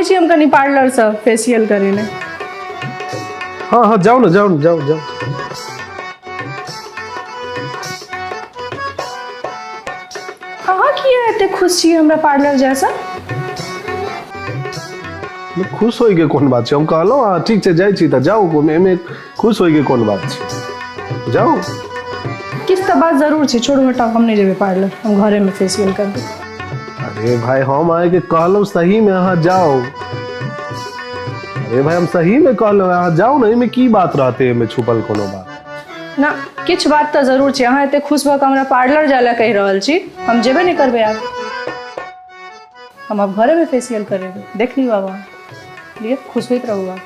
आबै छी हम कनि पार्लरसँ फेसियल करेने। हँ हँ, जाउ ने, जाउ ने, जाउ जाउ। अहाँ किया एते खुश छी हमरा पार्लर जायसँ? खुश होइके कोन बात छै? हम कहलहुँ अहाँ ठीक छै, जाइ छी तऽ जाउ, एहिमे खुश होइके कोन बात छै? जाउ। किछु तऽ बात जरूर छै। छोड़ू, हटाउ, हम नहि जेबै पार्लर, हम घरेमे फेसियल करबै। अरे भाई, हम अहाँके कहलहुँ सहीमे अहाँ जाउ। अरे भाई, हम सहीमे कहलहुँ, अहाँ जाउ ने। एहिमे की बात रहतै? एहिमे छुपल कोनो बात? ना, किछु बात तऽ जरूर छै। अहाँ एते खुश भऽ कऽ हमरा पार्लर जाय लए कहि रहल छी। हम जेबे नहि करबै आब, हम आब घरेमे फेसियल करेबै। देख लियौ आब अहाँ, लिअ, खुश होइत रहू आब।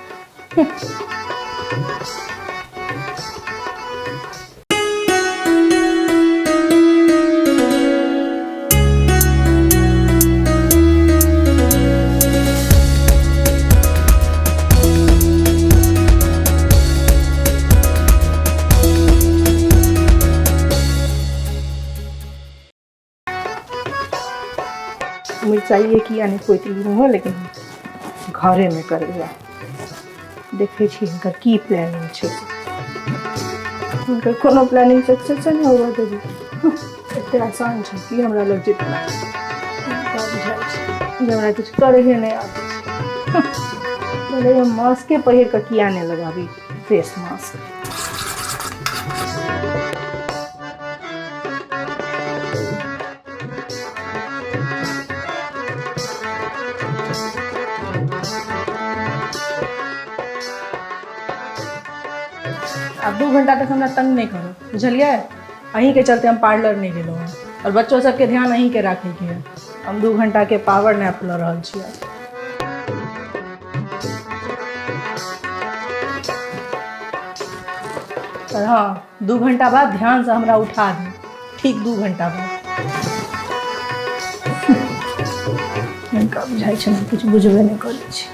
मिरचाइए किया नहि पोति हो, लेकिन घरेमे करबै आब। देखै छी हिनकर की प्लानिंग छै। हुनकर कोनो प्लानिंग सक्सेस नहि होबऽ देबै। एते आसान छै की हमरा लग जितना? हुनका बुझाइ छै जे हमरा किछु करहे नहि आबै छै। भले हम मास्के पहिर कऽ किया नहि लगाबी, फेस मास्क। आब 2 घंटा तक हमरा तंग नहि करू, बुझलियै? अहीँके चलते हम पार्लर नहि गेलहुँ हँ आओर बच्चो सबके ध्यान अहीँके राखैके है। हम 2 घंटाके पावर नैप लऽ रहल छी आब। पर हँ, 2 घंटा बाद ध्यानसँ हमरा उठा दियौ, ठीक 2 घंटा बाद। हिनका बुझाइ छनि हम किछु बुझबे नहि करै छी।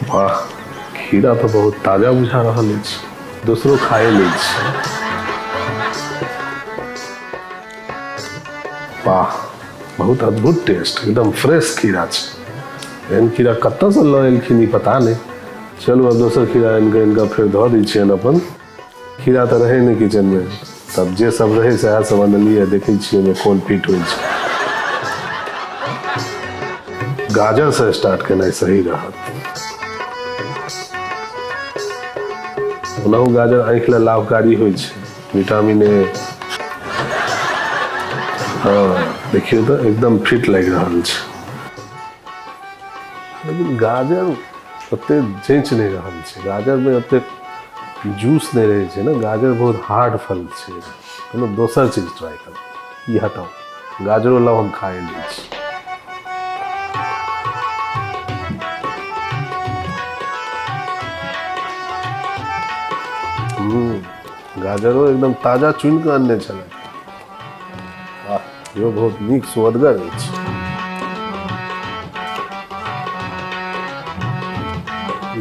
वाह, खीरा तऽ बहुत ताजा बुझा रहल अछि। दोसरो खाए लै छी। वाह, बहुत अद्भुत टेस्ट, एकदम फ्रेश खीरा छै। एहन खीरा कतऽसँ लऽ एलखिन ई पता नहि। चलू, आब दोसर खीरा आनि कऽ हिनका फेर धऽ दै छियनि अपन। खीरा तऽ रहै नहि किचनमे, तब जे सब रहै सएह सब अनलियै। देखै छियै ओहिमे कोन फिट होइ छै। गाजरसँ स्टार्ट केनाइ सही रहत। ओनाहु गाजर आँखि लए लाभकारी होइ छै, विटामिन ए। हँ, देखियौ तऽ, एकदम फिट लागि रहल छै। लेकिन गाजर ओते जँचि नहि रहल छै। गाजरमे ओते जूस नहि रहै छै ने, गाजर बहुत हार्ड फल छै। कोनो दोसर चीज ट्राई करू। ई हटाउ, गाजरो लाउ, हम खाए लै छी। गाजरो एकदम ताजा चुनि कऽ अनने छलै। वाह, इहो बहुत नीक सुअदगर अछि।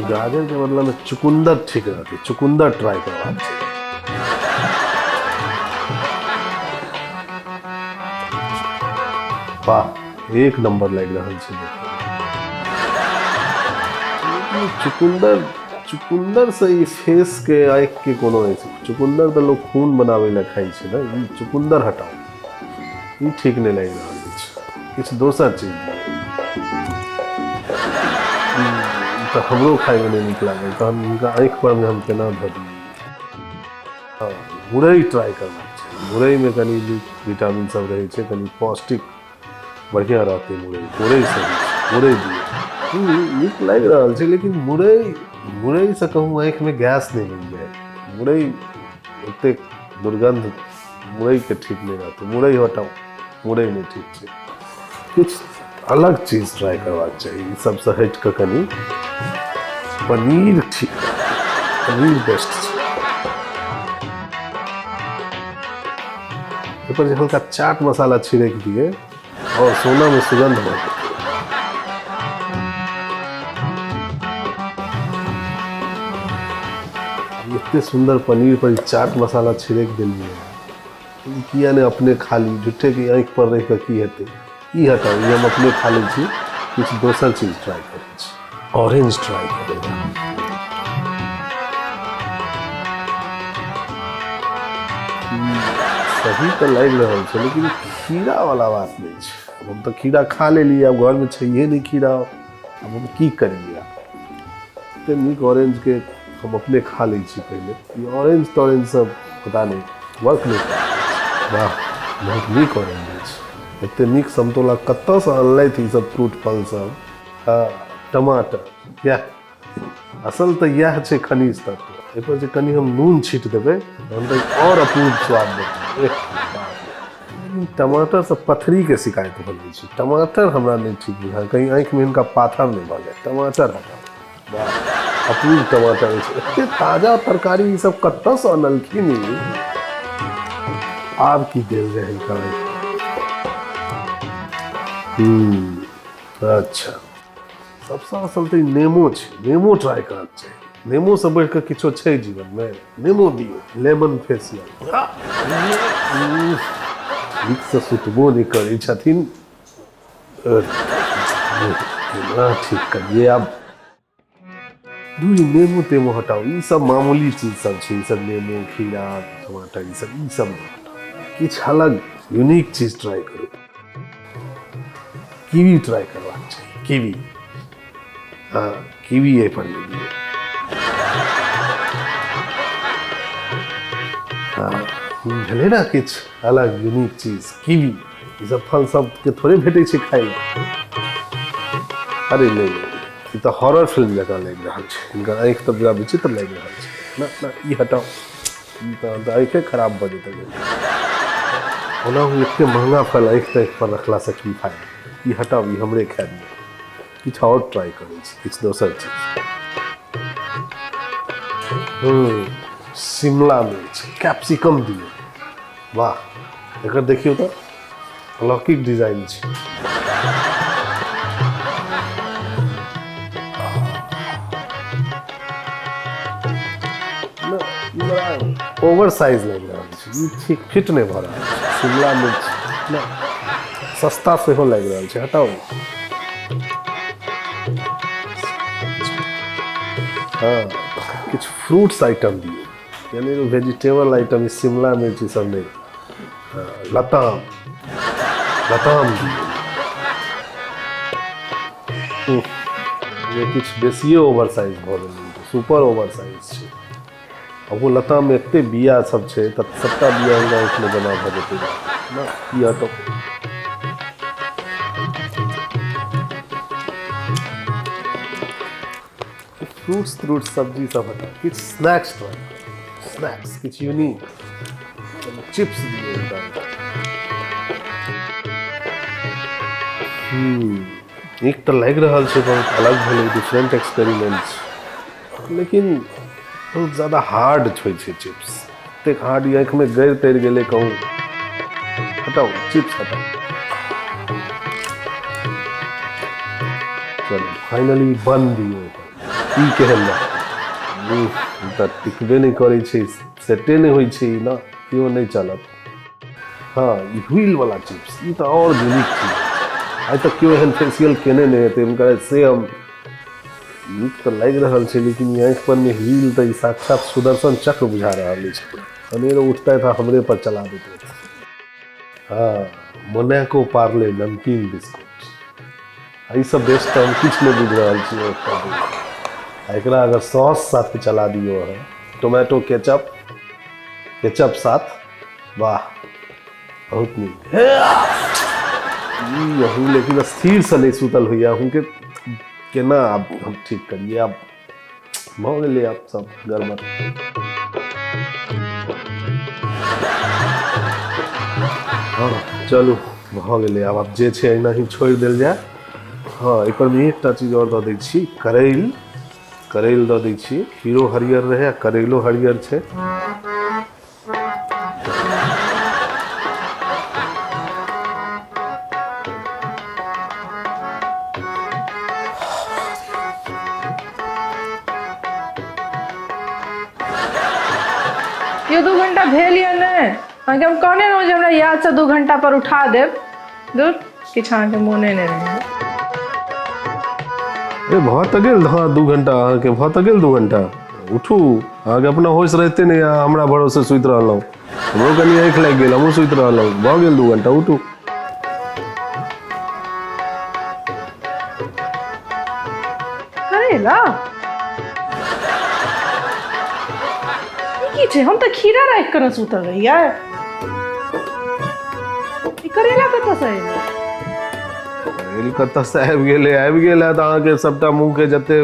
गाजर के बदला में चुकुंदर ठीक रहतै, चुकुंदर ट्राई करबाक छै। वाह, एक नंबर लागि रहल छै देखैमे। चुकुंदर, चुकुंदर से ई फेस के, आँखि के कोनो अछि? चुकुंदर तऽ लोक खून बनाबै लए खाइ छै ने। ई चुकुंदर हटाउ, ई ठीक नहि लागि रहल अछि। किछु दोसर चीज दियौ। ई तऽ हमरो खायमे नहि नीक लागल, तहन हुनका आँखि पर मे हम केना धऽ दियै? हँ, मुरई ट्राई करबाक चाही। मुरईमे कनि नीक विटामिन सब रहै छै, कनि पौष्टिक बढ़िआँ रहतै मुरई। मुरई सही छै, मुरई दियौ। नीक लागि रहल छै, लेकिन मुरई, मुरईसँ कहूँ आँखिमे गैस नहि बनि जाय। मुरई ओतेक दुर्गन्ध मुरईके ठीक नहि रहतै। मुरई हटाउ, मुरई नहि ठीक छै। किछु अलग चीज ट्राई करबाक चाही ई सबसँ हटि कऽ। कनि पनीर ठीक रहतै, पनीर बेस्ट छै। एहिपर जे हल्का चाट मसाला छिड़कि दियै आओर सोनामे सुगन्ध भऽ जेतै। एते सुन्दर पनीर पर चाट मसाला छिड़कि देलियै, ई किया नहि अपने खा ली? झूठे के आँखि पर रहि कऽ की हेतै? ई हटाउ, ई हम अपने खा लै छी। किछु दोसर चीज ट्राई करै छी, ऑरेंज ट्राई करै। सही तऽ लागि रहल छै, लेकिन खीरा वाला बात नहि छै। आब हम तऽ खीरा खा लेलियै, आब घरमे छैहे नहि खीरा, आब हम की करियै? आब एते नीक ऑरेंजके हम अपने खा लै छी पहिले। ई ऑरेंज तॉरेंज सब पता नहि वर्क नहि। वाह, बहुत नीक ऑरेंज अछि। एते नीक समतोला कतऽसँ अनलथि ई सब फ्रूट फल सब? हँ, टमाटर इएह असल तऽ इएह छै खनिज तत्व। एहिपर जे कनि हम नून छीट देबै तहन तऽ आओर अपूर्व स्वाद देतै। लेकिन टमाटरसँ पथरीके शिकायत भऽ जाइ छै। टमाटर हमरा नहि ठीक बुझायल, कहीं आँखिमे हिनका पाथर नहि भऽ जाय। टमाटर हटाउ। वाह, अपूर्व टमाटर अछि। एते ताजा तरकारी ई सब कतऽसँ अनलखिन ई? आब की देल जाय हिनका? अच्छा, सबसँ असल तऽ ई नेमो छै। नेमो ट्राई करक चाही। नेमोसँ बढ़ि कऽ किछो छै जीवनमे? नेमो दियौ, लेमन फेसियल। ठीकसँ सुतबो नहि करै छथिन। केना ठीक करियै आब? दूर, नेमो तेमो हटाउ, ई सब मामूली चीज सब छै। ई सब नेमो, खीरा, टमाटर, ई सब हटाउ। किछु अलग यूनिक चीज ट्राई करू। कीवी ट्राई करबाक चाही, कीवी। हँ, कीवी एहिपर नहि दियौ। हँ, भेलै ने किछु अलग यूनिक चीज, कीवी। ई सब फल सबके थोड़े भेटै छै खाइ लए। अरे नहि, ई तऽ हॉरर फिल्म जकाँ लागि रहल छै। हिनकर आँखि तऽ बड़ा विचित्र लागि रहल छै। ना ना, ई हटाउ, ई तऽ आँखि खराब भऽ जेतै। ओना एते महंगा फल आँखि ताँखि पर रखलासँ की फायदा? ई हटाउ, ई हमरे खाय दियौ। किछु आओर ट्राई करै छी, किछु दोसर चीज। शिमला मिर्च, कैप्सिकम दियौ। वाह, एकर देखियौ तऽ अलौकिक डिजाइन छै। ओवर साइज लागि रहल छै ई, ठीक फिट नहि भऽ रहल छै। शिमला मिर्च ने सस्ता सेहो लागि रहल छै, हटाउ। हँ, किछु फ्रूट्स आइटम दियौ, यानी वेजिटेबल आइटम, शिमला मिर्च ई सब नहि। हँ, लताम, लताम दियौ। उफ, जे किछु बेसिए ओवर साइज भऽ गेलै, सुपर ओवर साइज छै। आ ओ लताममे एते बिया सब छै तऽ सबटा बिया हिनका आँखिमे जमा भऽ जेतै ने। ई हटाउ। फ्रूट्स त्रूट्स सब्जी सब हटाउ, किछु स्नैक्स ट्राई करू, स्नैक्स किछु यूनिक। चिप्स दियौ हिनका। नीक तऽ लागि रहल छै, बहुत अलग भेलै, डिफरेंट एक्सपेरिमेंट छै, लेकिन बहुत ज्यादा हार्ड होइ छै चिप्स। एतेक हार्ड ई आँखिमे गड़ि तड़ि गेलै कहूँ। हटाउ, चिप्स हटाउ। चलू, फाइनली बन दियौ एकर। ई केहन रहतै? ई तऽ टिकबे नहि करै छै, सेटे नहि होइ छै ई ने, इहो नहि चलत। हँ, ई व्हील वाला चिप्स, ई तऽ आओर यूनिक चीज। आइ तक केओ एहन फेसियल केने नहि हेतै हुनकर से। हम नीक तऽ लागि रहल छै, लेकिन ई आँखि पर मे हील तऽ ई साक्षात सुदर्शन चक्र बुझा रहल अछि। अनेरो उठतै तऽ हमरे पर चला देतै। हँ, मोनाको पार्ले नमकीन बिस्कुट, एहिसँ बेस्ट तऽ हम किछु नहि बुझि रहल छी। आ एकरा अगर सॉस साथे चला दियौ अहाँ, टोमेटो केचप, केचप साथ, वाह, बहुत नीक। ई अहूँ लेकिन स्थिरसँ नहि सुतल होइए अहूँके। केना आब हम ठीक करियै? आब भऽ गेलै, आब सब गड़बड़। हँ, चलू, भऽ गेलै। आब आब जे छै एना ही छोड़ि देल जाय। हँ, एहिपर मे एकटा चीज आओर दऽ दै छी, करैल, करैल दऽ दै छी। खीरो हरियर रहै आ करैलो हरियर छै। यो 2 घंटा भेल या नहि? अहाँके हम कहने रहौं जे हमरा यादसँ 2 घंटा पर उठा देब। दूर, किछु अहाँके मोने नहि रहै। ए, भऽ तऽ गेल। हँ, 2 घंटा अहाँके भऽ तऽ गेल 2 घंटा। उठू। अहाँके अपना होश रहिते नहि, अहाँ हमरा भरोसे सुति रहलहुँ। हमरो कनि आँखि लागि गेल, हमहूँ सुति रहलहुँ। भऽ गेल 2 घंटा, उठू। करेला ई की छै? हम तऽ खीरा राखि कऽ ने सुतल रहियै। ई करेला कतऽसँ एलै? करेल कतऽसँ आबि गेलै? आबि गेल है तऽ अहाँके सबटा मुँहके जते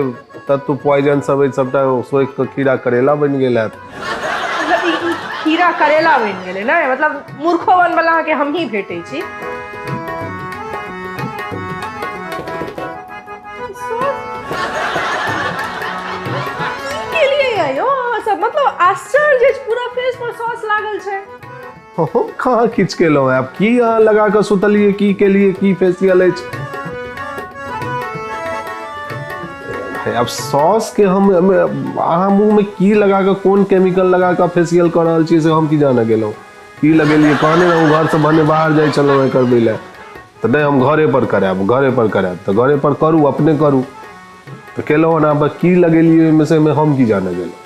तत्व, पॉइजन सब अछि, सबटा सोखि कऽ खीरा करेला बनि गेल हैत। मतलब ई ई खीरा करेला बनि गेलै ने? मतलब मूर्खो बन वाला अहाँके हमही भेटै छी। की केलियै यौ अहाँ सब? मतलब आश्चर्य अछि, पूरा फेस पर सॉस लागल छै। हम कहाँ किछु केलहुँ? आब की अहाँ लगा कऽ सुतलियै, की केलियै, की फेसियल अछि? आब सॉस के हम अहाँ मुँह में की लगा कऽ, कोन केमिकल लगा कऽ फेसियल कऽ रहल छियै, से हम की जाने गेलहुँ की लगेलियै। कहने रहूँ, घरसँ भने बाहर जाइ छलहुँ करबै लए तऽ नहि, हम घरे पर करायब, घरे पर करायब। तऽ घरे पर करू, अपने करू। तऽ केलहुँ हन। आब की लगेलियै ओहिमे से हम की जाने गेलहुँ।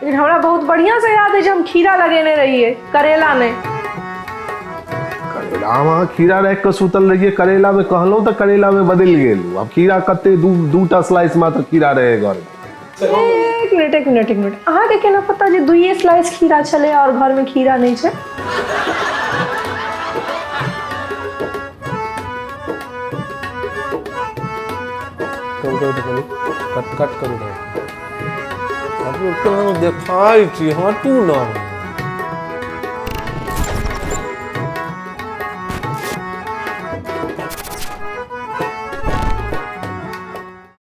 लेकिन हमरा बहुत बढ़िआँ से याद अछि, हम खीरा लगेने रहियै, करेला नहि। करेला? हम अहाँ खीरा राखि कऽ सुतल रहियै। करेलामे कहलहुँ तऽ करेलामे बदलि गेल। आब खीरा कते? 2 2टा स्लाइस मात्र खीरा रहै घरमे। एक मिनट, एक मिनट, एक मिनट। अहाँके केना पता जे दुइये स्लाइस खीरा छलै और घरमे खीरा नहि छै? कम करू तऽ कनि कट कट करू। देखाइ छी, हटू ने।